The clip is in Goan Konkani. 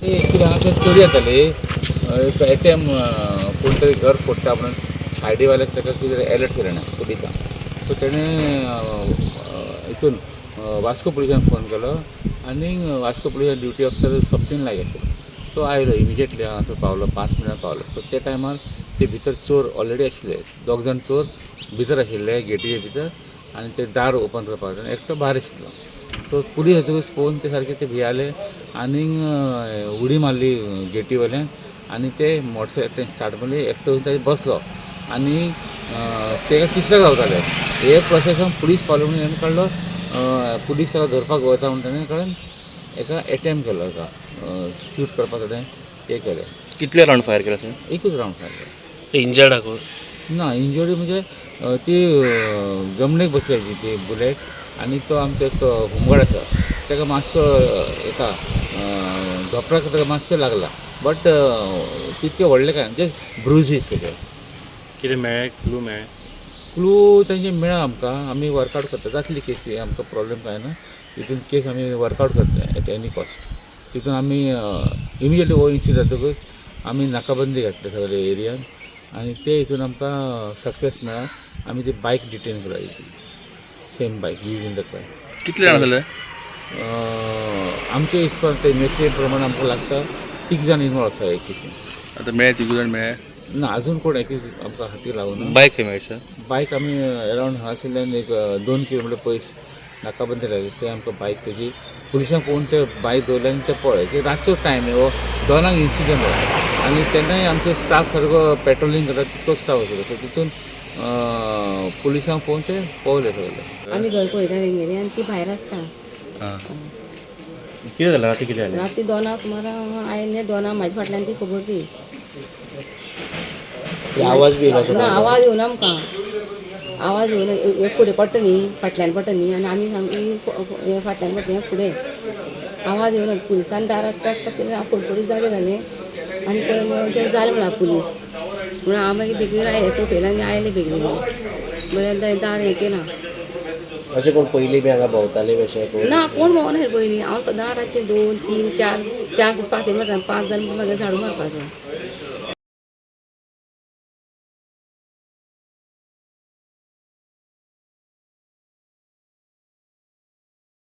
एक्चुली हांगासर चोरी जाताली. एक एटीएम कोण तरी घर फोडटा म्हणून सायडीवाल्याक ताका कितें एलर्ट केलें ना पुलिसांक. सो तेणें हितून वास्को पुलिसान फोन केलो आनी वास्को पुलिसान ड्युटी ऑफिसर स्वप्नील नायक आशिल्लो, तो आयलो इमिजिएटली. हांगासर पावलो, 5 मिनटान पावलो. सो त्या टायमार ते भितर चोर ऑलरेडी आशिल्ले. दोग जाण चोर भितर आशिल्ले गेटीच्या भितर आनी ते दार ओपन करपाक आनी एकटो भायर आशिल्लो. सो पुलीस येतकूच पळोवन ते सारके ते भियाले आनी उडी मारली गेटी वयल्यान आनी ते मोटरसायकल स्टार्ट मारली. एकटो ताजेर बसलो आनी तेका तिसरे गावताले. हे प्रोसेसान पुलीस पावले म्हणून हेणें काडलो. पुलीस ताका धरपाक वता म्हणून ताणें काडून एका एटेम्प केलो, एका शूट करपाक ताणें हें केलें. कितले रावंड फायर केला सर? एकूच रावंड फायर केलो. इंजर्ड आहा कोण? ना, इंजरी म्हणजे ती जमनीक बसली ती बुलेट आनी तो आमचो एक होमगार्ड आसा, ताका मातसो हेका धोपराक ताका मातशें लागला, बट तितकें व्हडलें कांय, जस्ट ब्रुजीस तेजे. कितें मेळ्ळें, क्लू मेळ्ळें? क्लू तेंचे मेळ्ळा आमकां. आमी वर्कआवट करता, जातली केसी, आमकां प्रॉब्लेम कांय ना. हितून केस आमी वर्कआवट करता एट एनी कॉस्ट. तितून आमी इमिजिएटली हो इन्सिडंट जातकूच आमी नाकाबंदी घातली सगळे एरियान आनी ते हितून आमकां सक्सेस मेळ्ळा. आमी ती बायक डिटेन केला, same bike use in the crime. कितले जाण जाले? आमचे हिसपान ते इन्वेस्टिगेशन प्रमाणे आमकां लागता तीग जाण इनवॉल्व आसा हे केसीन. आतां मेळ्ळे, तिगूय जाण मेळ्ळे? ना, अजून कोण एक्यूज आमकां हातीक लागूना. बायक खंय मेळ्ळी सर? बायक आमी अरावंड हांगासरल्यान एक 2 किलोमिटर पयस नाकाबंदी लायली. थंय आमकां बायक तेजी पुलिसांक पळोवन ते बायक दवरले आनी ते पळय. ते रातचो टायम हो, 2 कांक इन्सिडंट जालो आनी तेन्नाय आमचो स्टाफ सारको पेट्रोलिंग करता तितको स्टाफ आशिल्लो. सो तितून पुलिसांक पळोवन ते पळयले सगळे. आमी घर पळयता तेंगेली आनी ती भायर आसता. कितें जालें राती, कितें जालें? राती 2 कांक सुमार आयले, 2 कांक म्हाज्या फाटल्यान ती खबर ती. आवाज बी येयलो? ना, आवाज येवना आमकां. आवाज येवना. हे फुडें पडटा न्ही, फाटल्यान पडटा न्ही आनी आमी सामकी हे फाटल्यान पडटा, हे फुडें आवाज येवना. पुलिसान दारात टक टक केलें, हांव फुडफुडीत जागें जालें आनी पळय अशें जालें म्हणा पुलीस म्हणून हांव मागीर बेगीन आयलें, उठयलें आनी आयलें बेगीन. बरें, दार हें केलां. अशें कोण पयलीं बी हांगा भोंवताले बी अशें कोण? ना, कोण भोंवना पयलीं. हांव सदां रातचें 2, 3, 4, 4, 5 मारता. 5 जाण म्हागे झाडू मारपाचो.